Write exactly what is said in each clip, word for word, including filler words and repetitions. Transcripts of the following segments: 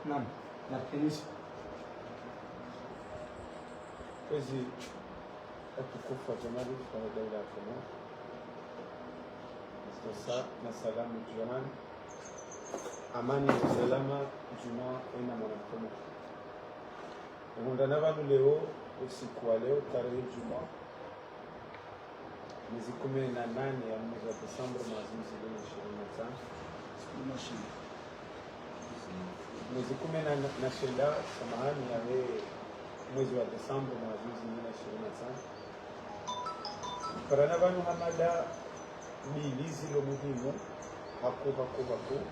Naam, na permission. Kwezi watukufu wa jamhuri ya daula ya Komori, sasa na salamu djuu yahanyu, amani na usalama djuu yahanyu mwana Komori. Uhundrana pvanu leo, usiku wa leo, tarehi djumwa, mwezi kume na nane ya mwezi wa Desemba mwaha zihwi zili na ishirini na tano. Mwezi kume na, na shenda, samahani, yahe mwezi wa Desemba mwaha zihwi zili na ishirini na tano. Parana pvanu ha mada mbili zilo muhimu, hakuu, hakuu, hakuu.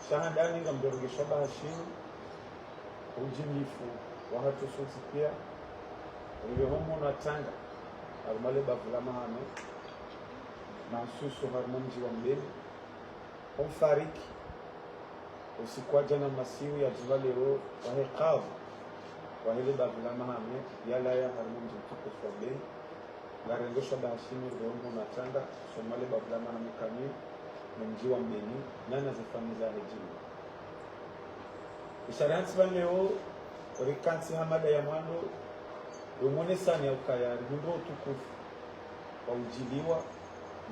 Sha handani ngamdjo renge shabaha shinu, ujimlifu wahatru sontsi pia, riwe ho mhono wa tanga, harumwa le bavu la Mahame, mahsusu harumwa mdji wa Mbeni, ho mfariki, usiku wa djana masihu ya djuu leo, wahe kadhi, wahe le bavu la Mahame, yalawa harumwa mdji mtukufu wa Mbeni, ngarendo shabaha shinu riwe ho mhono wa tanga, harumwa le bavu la Mahame kamili, no mdji wa Mbeni, nana ze famiyi zahe djimla. Isha rantsi pvanu leo, rikantsi ha mada ya mwando, yo mwonesani ya ukaya rihundru utukufu wa udjiliwa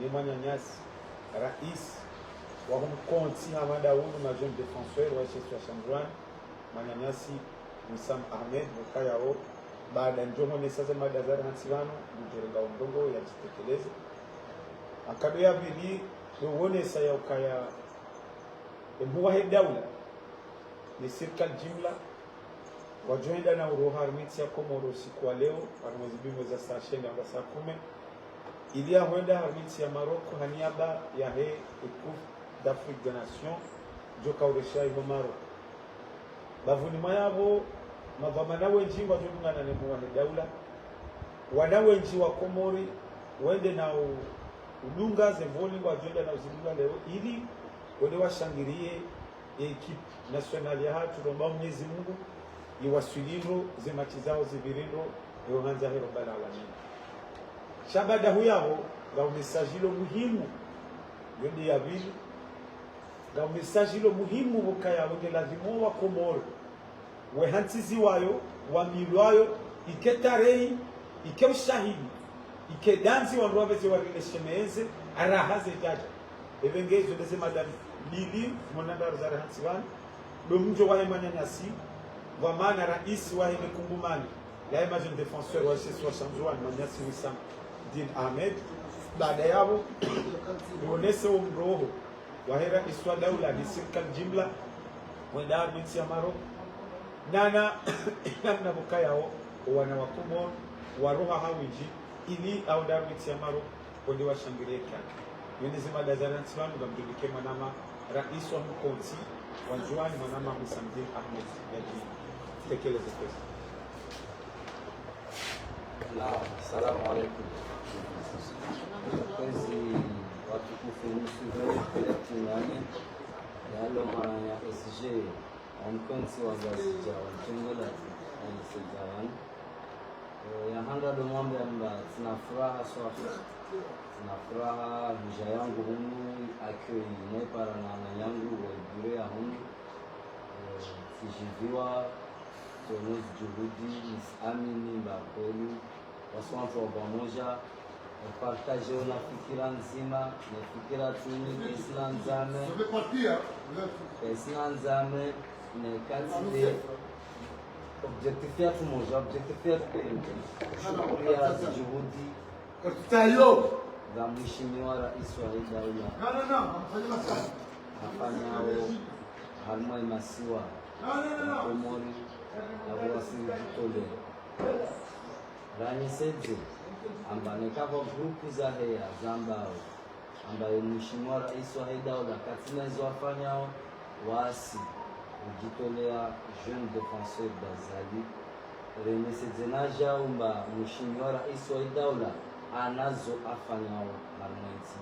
ne mwananyasi, rais, waho mkontsi ha mada unu, ma jeunes défenseurs wa she isiwa sha Ndzuwani, mwananyasi Wissam Ahmed, ukayao, baada ndjo mwonesa ze mada zarihantsi pvanu, mdjo renga o mrongoo yadjitekeleze. Akado ya pvili, yo wonesa ya ukaya, e mhuu wahe daula, ne sirikali djimla, wadjo hwenda na uroha harumwa entsi ya Komoro usiku wa leo, harumwa zipvimo za saa shenda hata saa kume, ili ya hwenda harumwa entsi ya Maroc, ha niaba yahe e Coupe d'Afrique des Nations, djo kauresha iho Maroc. Bapvuni mwa yapvo, madhwamana wendji ngwadjo dungana ne mhuu wahe daula. Wana wendji wa Komori, wende na u-, udunga ze voli ngwadjo enda na uzidunga leo, ili wende washangiriye e équipe nationale yahatru, romba Mwenyezi Mungu, iwaswili ndro, ze matshi zaho zipvire ndro, eyo handza he Rabbal Alamin. Sha baada huyapvo, ngapvo message ilo muhimu, yo nde ya pvili, ngapvo message ilo muhimu pvo ukaya wo nde lazimu wa Komori, we hantsiziwayo, wamilwayo, ike tarehi, ike ushahidi, ike dandzi wandru wapveze warileshe meenze, araha ze djadja. Epvenge izo nde ze mada mbili, mona ndraru zarihantsi pvanu, ndo mdjo wahe mwananyasi, pvwamana rais wahe le kungumani, lahe ma jeunes défenseurs wa she isiwa sha Ndzuwani, mwananyasi Wissam Din Ahmed, baada yapvo, wonese wo mroho, wahe rais wa daula ne sirikali djimla, wende harumwa entsi ya Maroc. Nana, namna pvo ukayao, o wana wa Komoro, waroha ha windji, ili wende harumwa entsi ya Maroc, wende washangiriye CAN. Yo nde ze mada zarihantsi pvanu, ngamdjo nike mwanama, rais wa mkontsi, wa Ndzuwani, mwanama Wissam Din Ahmed, yadjitekeleze kwezi. Naam, salamu alaikum. Kwezi watukufu nusu vyo ya tingani, yalo mwana ya S G, wa mkontsi wa Ngazidja, wa mtengo la, wa msedzarani. Eh, ya handa ndo mwambe amba, tsina furaha swafi. Tsina furaha, hudja yangu hunu, accueil, nayipara na, na yangu, wa ibure ya hunu. Eh, tsidjiviwa, tsono zijuhudi, nisiamini mba kweli, wasi wantru wa pvamodja, eh, partage ona fikira ndzima, ne fikira tsini, kaisina ndzame, kaisina ndzame, ne katsi de, objectif yatru modja, objectif yatru kweli. Shukuru ya zijuhudi, za mheshimiwa rais wa hii daula. Afanyao harumwa ye masiwa ya Komori, ya kuwasili kutole. Ranyesedze, amba neka pvo groupe zaheya, zambao, amba ye mheshimiwa rais wa hii daula, katsina izo afanyao, wasi, ujitolea jeune défenseur d'Azali. Renyesedze na djau amba mheshimiwa rais wa hii daula, anazo afanyao harumwa entsi.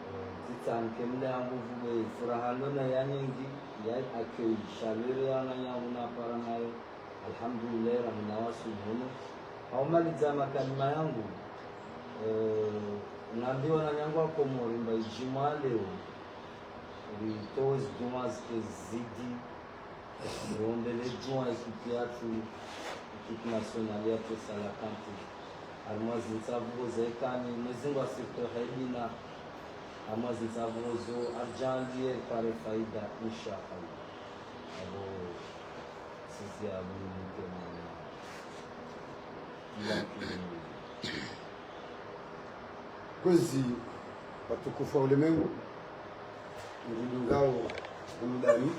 Eh, tsitsanike mle yangu vuwe furaha ndo na ya nyindji, ya accueil chaleur ya wananyangu napara nayo. Alhamdulillah, ramna wasuli hunu. Haumalidza makalima yangu, eh, nambiwa wananyangu wa Komori amba idjumwa leo, Ritowe zidua zike zidi. Riombele dua ekipi yatru, ekipi nasionali yatru Cœlacanthes. Harimwa zintsavuo zekani, Mwenyezi Mungu asiritowe haibina. Harimwa zintsavuo zo, aridjaanlie ripare faida, insha Allah. Abo sisi ya buni mke mwana. Kwezi watukufu wa ulemengu, mdungao mdani,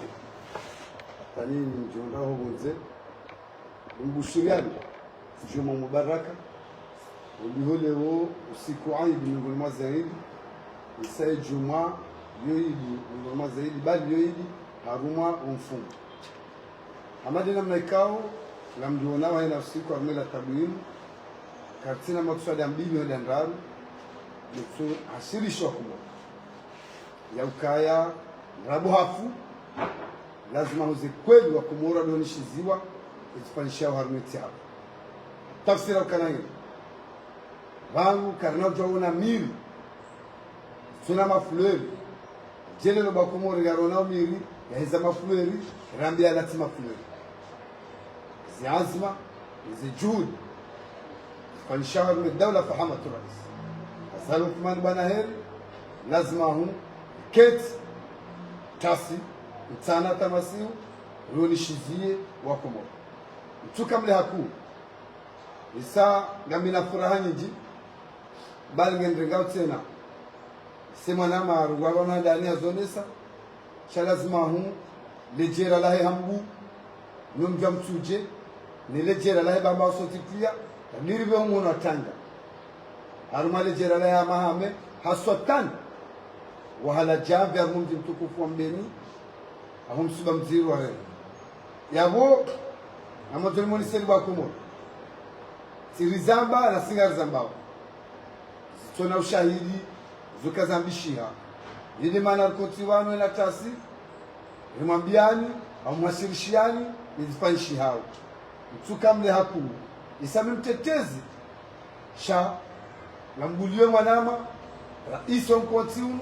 hata nyinyi mdjionao pvondze, mbushiriani djumwa mubaraka, uliho leo usiku wa idi miongoni mwa zaidi, isa ye djumwa yo idi miongoni mwa zaidi, bali yo idi harumwa wo mfumo. Hama de namna ikao, ngamdjuonao hayina usiku harumwa la tabu yinu, karitsina makuswada mbili hau ndraru, nitsu ashirisha Wakomori. Ya ukaya, ndrabo hafu, lazima huze kweli Wakomori wadjonishiziwa, ezifanyishihao harumwa entsi yapvo. Tafsira ukana yinu. Pvanu karina udjo ona miri, tsuna mafleur. Djelelo ba Komori yaronao miri, yaheza mafleur, rambi yalatsi mafleur. Zi azma, zi juhudi zifanyishihao harumwa daula fahamatu rais Azali Assoumani bwana heri, lazima hu keti, tasi, mtsana tamasiu, rionishiziye Wakomori. Mtsuka mle hakuu. Isa ngamina furaha nyindji, bali ngendrengao tsena. Se mwanama arungwa pvanu handani yazonesa, sha lazima hu, ledjera lahe Hambu, no mdji wa Mtsudje, ne ledjera lahe Bambao Soti pia, niripve hu mhono wa tanga. Harumwa ledjera lahe Hamahame, haswa tsena, wahala djamvi harumwa mdji mtukufu wa Mbeni, aho msiba mdziro wa rema. Yapvo, ngamwandzo nimoneseni ba Komori. Tsi rizamba, na tsi ngarizambao. Zitsona ushahidi, zo kazambishiha. Yende mana rikotsi pvanu ena tasi, rimwambiani, hau mwashirishiani, nezifanyishihao. Mtsuka mle hakuu. Isa mi mtetezi, sha, ngambuliwe mwanama, raisi wa mkontsi unu,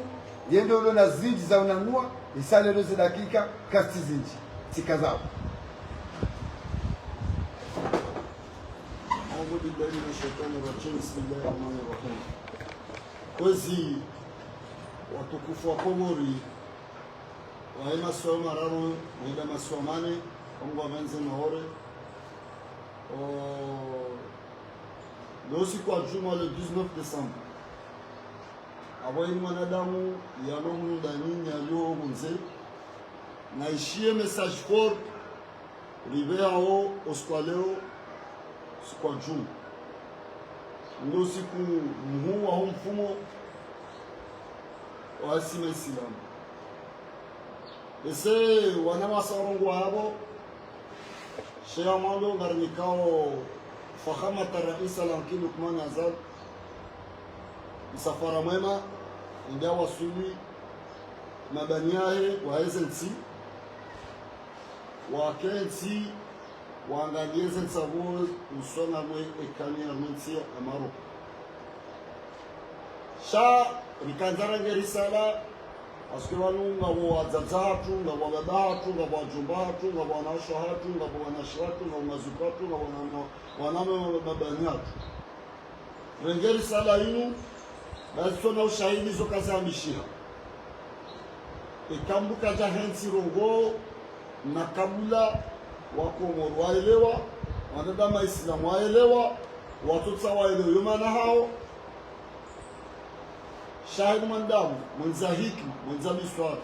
yende ulo na zindji za unanua, isa lelo ze dakika, kazitsi zindji. Tsika zawo. أعوذ بالله من الشيطان الرجيم. بسم الله الرحمن الرحيم. Kwezi watukufu wa Komori, wahe masiwa mararu, neda masiwa mane, Komori, Ngazidja na Maore. O, le usiku wa djumwa, le dix-neuf décembre. Apvo ye mwanadamu yalo mdani, yalo pvondze, naishiye message fort, ripvehao usiku wa leo, usiku wa djumwa. Ndo usiku mhuu waho mfumo wa sima Isilamu. Ese wana masa warongowa yapvo, sheha mwando ngarinikao fahamata raisi al-ankili Lukman Azali, msafara mwema, ende waswili mabani yahe, waheze ntsi, wakentsi, wangaliye ze ntsavuo usonga mwe ekani ya ntsi ya Maroc. Sha, rikandza range risala, parce que pvanu ngapvo wadzadze hatru, ngapvo wababa hatru, ngapvo wadjomba hatru, ngapvo wanawashe hatru, ngapvo wanashe hatru, ngapvo mazuku hatru, ngapvo wana, wana, wana mabani hatru. Renge risala inu, basi tsona ushahidi zo kazambishiha. Eka mdru kadja hentsi rongoa, na kabula, Wakomori waelewa, wanadamu Isilamu waelewa, watsotsaha waelewe yo mana hawo. Shahidi mwanadamu, mwendza hikima, mwendza miswara,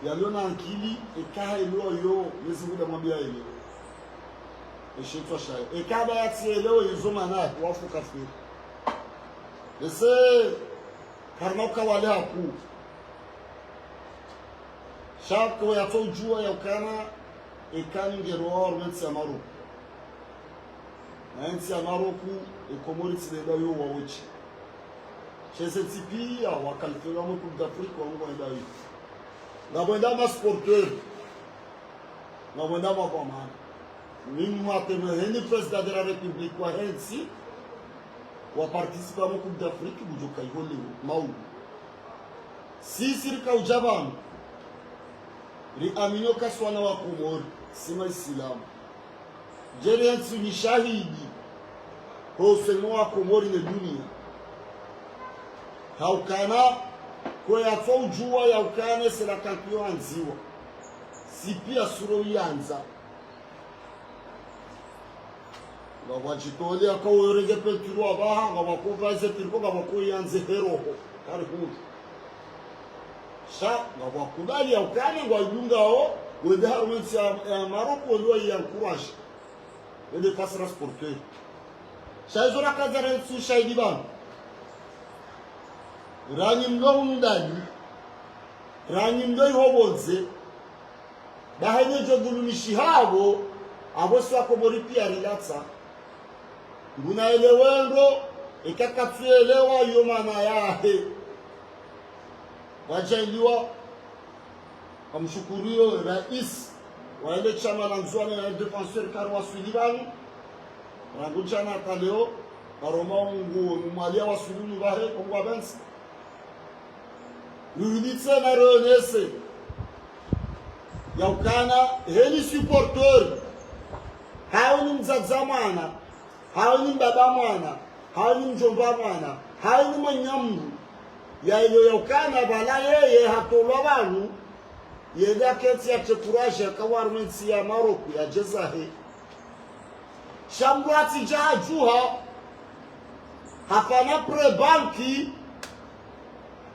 yalio na ankili, eka haelewa yo, Mwenyezi Mungu nda mwambiya yaelewe. Eshe tswa shahidi. Eka hamba yatsielewe, yizo mana, wafu kafiri. Ese, karina ukawale hakuu. Sha ko yatsodjuwa ya ukana, ekani ngeroa harumwa entsi ya Maroc. Na entsi ya Maroc, e Komori tsi nde dayo wawo tsi. Sheze ntsi piya, wakalifika mwe Coupe d'Afrique, wangu wenda yi. Ngapvo wenda ma supporters. Ngapvo wenda ma kwa mana. Mimi mwateme heni président de la République wahe ntsi, wa participer mwe Coupe d'Afrique, budjo kayiho leo, maulu. Sisi rika udja pvanu. Riamini ukaya si wana wa Komori, si Maislamu. Djeli yentsi ni shahidi, ho usoni mwa wa Komori ne dunia. Haukana, ko yatso udjuwa yaukana c'est la campion andziwa. Si pia suro yandza. Ngapvwadjitolea ka werenge peinture wa pvaha, ngapvwako pvaze tricot, ngapvwako yandze he roho. Kari hundru. Sha, ngapvwakubali yaukana ngwadungao, wende harumwa entsi ya, ya Maroc, wende wa encourager. Wende passer transporteur. Sha izo rakadza rentsu shahidi pvanu. Ranyi mlo hunu ndani, ranyi mlo iho pvondze, baha nyi djo gulunishi hapvo, apvo si wa Komori pia rilatsa. Nguna elewa ndro, eka katsu elewa yo maana yahe. Wadjaaliwa, kamshukuriyo rais, wa ele shama la Ndzuwani ya Défenseurs kari waswili pvanu. Rangu djana hata leo, karomba Mungu, Mwali ya waswili hunu pvahe, Kongo wa pventsi. Rirudi tsena rionese yaukana, heni supporteur, hawu ni mdzadze mwana, hawu ni mbaba mwana, hawu ni mdjomba mwana, hawu ni mwananya mndru. Ya iyo yaukana pvala yeye hatolwa pvanu, yende yakentsi yatre courage yakawa harumwa entsi ya Maroc yadje zahe. Sha mndru atsidja hadjuha, hafanya prêt banque,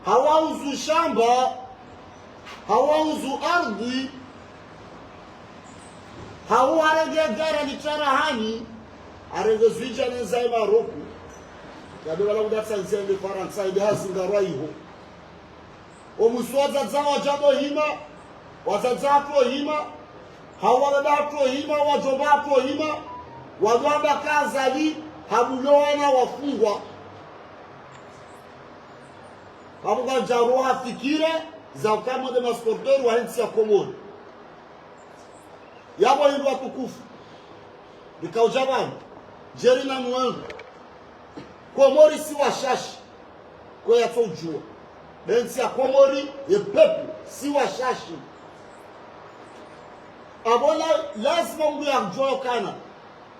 hawu hauzu shamba, hawu hauzu ardhi, hawu harenge gari litsara hani, harenge zwidja nendza e Maroc. Yabe pvala kudatsa ndzia yende Farantsa, yende hazingarwa iho. Omwiso wadzadze wadja pvo hima, wadzadze hatru hima, hawu wababa hatru hima, wadjomba hatru hima, wadjo amba ka Azali habulo wana wafungwa. Hapvo kwadja roha fikira za ukaya mwe nde ma supporteurs wahe ntsi ya Komori. Yapvo hindru watukufu. Rikaudja pvanu, djeli na mwengu. Komori si washashi, ko yatso udjuwa. Be ntsi ya Komori, ye peuple, si washashi. Apvo la, lazima mndru yadjuwe ukana,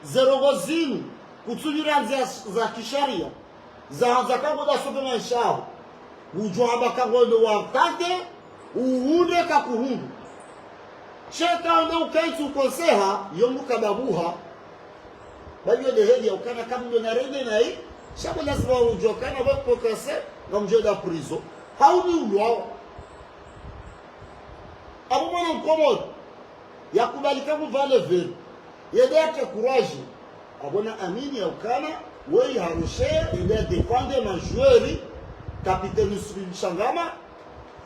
ze ndrongoo zinu, kutsu pvira ndzia za kisharia, za, za kabuda sobe maesha yaho. Udjo hamba ka ngondo wa tante, uhundre ka kuhundru. Sha eka wende ukentsi ukonseha, yo mndru kababuha. Ba iyo nde heli yaukana kamdjo na rende nayi, sha pvo lazima udjuwe ukana ba konse, ngamdjo enda prison. Hawu ni ulwawo. Apvo mwana Mkomori, yakubali ka kuva le vert. Yende yatre courage. Apvo na amini yaukana, weyi harushe, yende ya défendre ma joueurs, capitaine Yusuf Mshangama,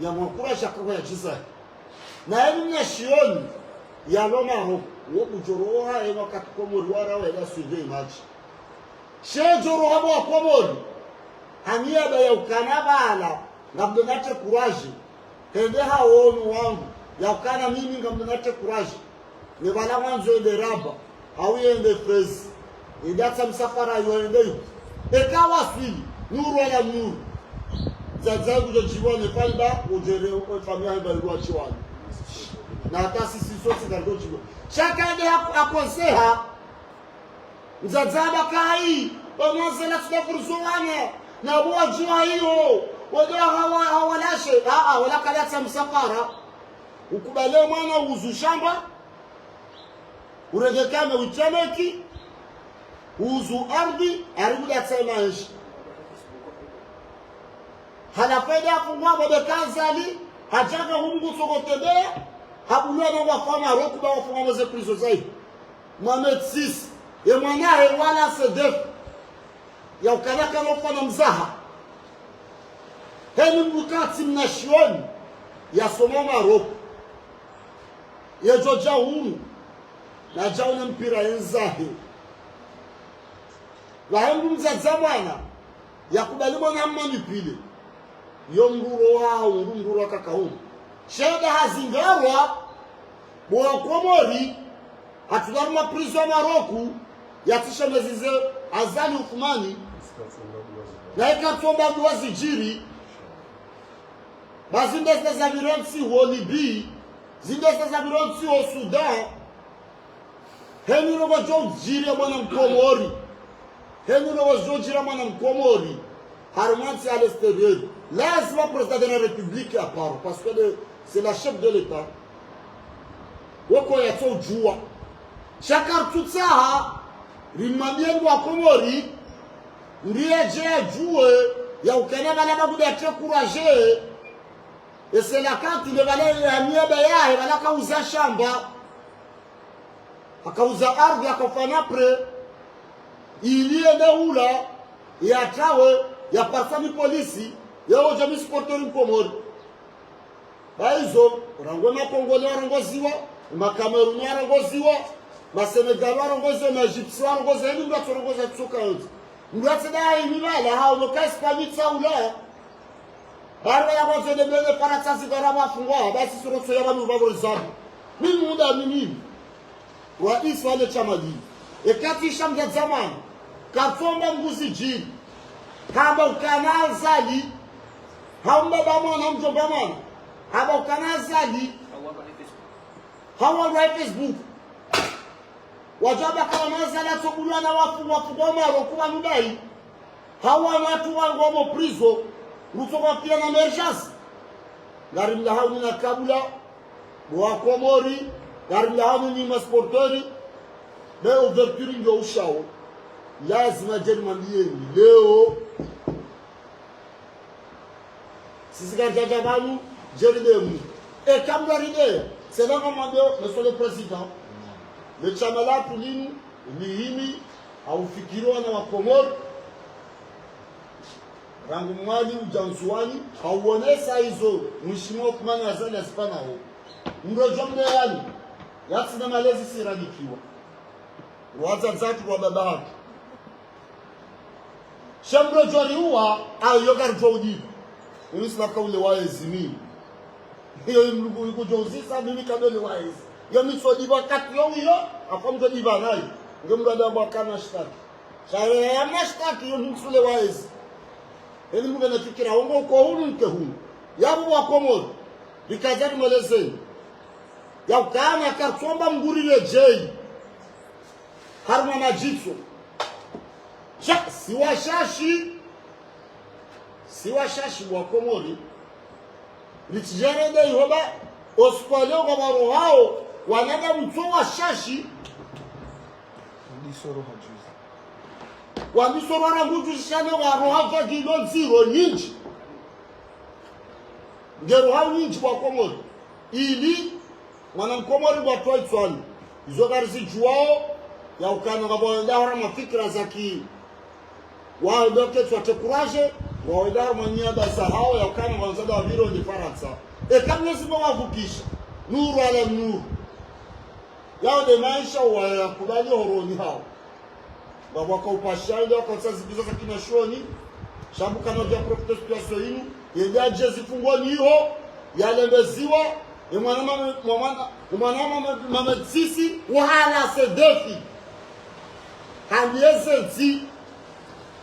yamwencourage akaho yadje zahe. Na yeni mna shioni, yalo Maroc, wo kudjo roha, yeni wakati Komori wara, wende suivre match. She djo roha bo wa Komori, ha niyaba yaukana pvala, ngamdjo natre courage, hende hawono wangu, yaukana mimi ngamdjo natre courage. Ne pvala mwandzo yende Rabat, hawu yende Fès, yende yatsahe msafara yo yende yo. Eka waswili, nuru ala nuru. Dzadze kudjo djiwa ne pvali ba, udjere, o famille yahe ba irwa shiwani. Na hata sisi sontsi ngaridjo djiwa. Sha eka yende hak-, hakonseha, mdzadze hamba kayi, wamwazela tsi na furso wana, na bo wadjuwa iyo, wende hawa, hawalashe, a, a, wala kalatsaha msafara. Ukubali mwana uzu shamba, urenge kame utemeki, uzu ardhi, ari kudatsaha maesha. Halafu yende hafungwa bo be ka Azali, hadjaka hunu kutsokotebeya, habulwa na wafama Maroc ba wafungwa mwa ze prison zayi. Mohamed six, ye mwana he wala S D F. Yaukana kana ufanya mzaha. Heni mndru katsi mna shioni, yasoma Maroc. Yedjo dja hunu, nadja hunu mpira yendzahe. Wahengu mdzadze mwana, yakubali mwana mmanipvile. Yo mndru roha, mndru, mndru roha kaka hunu. Sheda hazingarwa, bo wa Komori, hatulwa harumwa prison ya Maroc, yatsishemezize Azali Uthumani, na ika tsomba dua zidjiri, ba zinde zile za virentsi ho Libye, Zindesa zapvira ntsi ho Sudan. Heni ndrongoo zidjiri mwana Mkomori. Heni ndrongoo zidjiri mwana Mkomori. Harimwa ntsi à l'extérieur. Lazima président de la République apare, parce que le, c'est la chef de l'État. Woko yatso udjuwa. Sha karitsutsaha, rimwambiye mndru wa Komori, ndiye dje yadjuwe, ya ukana pvala makuda yatre courage. Ese la kati le pvala ya niaba yahe, pvala kauza shamba. Akauza ardhi, akafanya prêt. Ili yende hula, yatawe, yaparisa mi polisi, yawo dja mi supporter Mkomori. Ba izo, rangu ma Congolais warongoziwa, ma Camerounais warongoziwa, ma Sénégalais warongoziwa, ma Égyptiens warongoziwa, heni mndru atsorongoza tsoka yontsi. Mndru atsi dayi mi pvala, hau no ka Espagne tsa Ulaya. Barua ya kwazo de bele Farantsa zikara wafungwa, basi suro tso ya pvanu pvapvo zabu. Mi muda mi mimi. Raisi wa le shama li. Ekati shamda zamani. Katsomba mbuzi djini. Hamba ukana Azali. Hamba ba mwana, mdjomba mwana. Hamba ukana Azali. Hawa wa Facebook. Wadjaba kawana Azali atsubulwa na wafu, wafu kwa maro kuwa nudayi. Hawa wandru wangu wamo prison, ngutso kwa pia na emergence. Ngarimlahao nyi na kabula, bo wa Komori, ngarimlahao nyi ma supporters, be ouverture ngiyo ushao. Lazima djeri mwambiyeni, leo, sisi karidjadja pvanu, djeri demu. Eka mdru aride, c'est là qu'on demande, Monsieur le Président, le shama latru linu, lihimi, haufikiriwa na Wakomori, rangu Mwali udja Ndzuwani, hauonesa izo, Mheshimiwa Othman Azali azipvanawo. Mdru djo mdeyani, yatsina malezi siralikiwa. Wadzadze hatru, wababa hatru. Sha mdru djo riuwa, ayo karidjo udjibu. Inu sina kaule waezi mimi. Iyo mdru ikudjo uzisa, mimi kaule waezi. Iyo mi tso djibu wakati yo iyo, afa mdru djibu nayi. Nge mdru adamba kana shitaki. Sha ye ya mashtaki yo mi tsule waezi. Eni mdru na fikira, ongo ko hunu nke hunu. Yapvo Wakomori. Bikaza nimwelezeni. Ya ukana karitsomba mnguri le djeyi. Harimwa madjitso. Sha, si washashi. Si washashi bo Wakomori. Litsi djere de iho ba, osiku wa leo ngapvo rohao, wanadamu tso washashi. Wandisa roha juzi. Wandisa roha rangu juzi sha ne waroha pvwa gilo ndziro nyindji. Nge roha nyindji bo Wakomori. Ili, mwana Mkomori bo watwa itswani. Izo karizidjuwao, ya ukana ngapvo wendao na mafikira za ki, wao ndo ketsi watre courage, wao wendao manyia basa hao, ya ukana wandza da wapviro ni Farantsa. Eka Mwenyezi Mungu wavukisha. Nuru ala nuru. Yao de maesha wa ya kubali horoni hao. Ngapvo waka upasha, ile waka utsaha zibiza za kinashoni. Sha bu kana udja profiter situation inu. Yende adje zifungoni iho. Yalembeziwa. Ye mwana mama, mwana, ye mwana mama, mama sisi. Wahala se défi. Hali eze zi.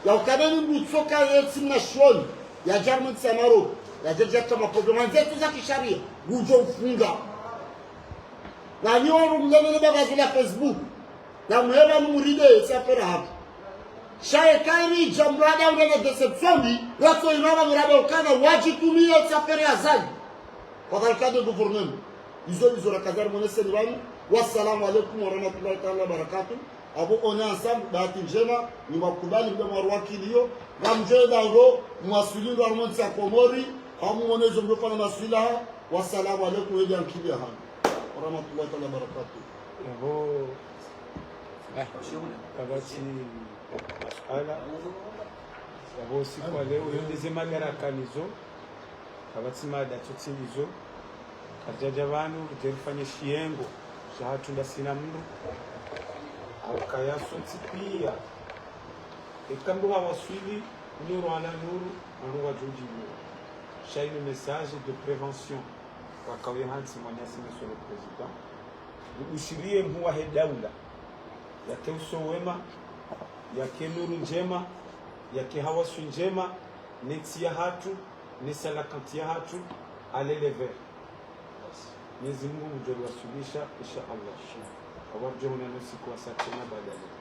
Ya ukana ni mdru tsoka ye tsi mnashoni. Yadja harimwa ntsi ya Maroc. Yadja djatria ma problème. Handze tu za kisharia. Ngudjo ufunga. Na nyi wandru mlemele bagazo la Facebook. Na mwema muride, tsi affaire hatru. Sha ye kairi dja mrada ule na déception mbi, watso imama mrada ukana wadjitumiye tsi affaire ya Azali. Kwa dans le cadre du gouvernement. Izo, izo rakadhari mwoneseni pvanu. Wassalamu alaikum warahmatullahi taala wabarakatuh. Abo on est ensemble, bahati ndjema, ni mwakubali mbe mwaruwakiliyo. Ngamdjo enda ro, mwaswili ndo harimwa ntsi ya Komori, hamu mwone izo mdjofanya maswilaha. Wassalamu alaikum, weli ankili ya hanu. Warahmatullahi taala wabarakatuh. Yabo. Eh. Kapvatsi masuala. Yabo siku wa leo, yo ndeze mada rakanizo. Kapvatsi mada tsotsi ndizo. Karidjadja pvanu, ridje rifanye shiyengo. Sha hatru ndasi na mdru. Akaya sontsi piya. Eka mdru hawaswili, nuru ala nuru, nuru wadjudjibu. Sha inu message de prévention. Wakauye hantsi mwananyasi Monsieur le Président. Ushiriye mhuu wahe daula. Yake uso wema, yake nuru ndjema, yake hawaswi ndjema, ne ntsi ya hatru, ne salakanti ya hatru, allez les Verts. Mwenyezi Mungu ngudjo riwaswilisha, insha Allah. Awarjo huna no siku wa saa tsena baada ya leo.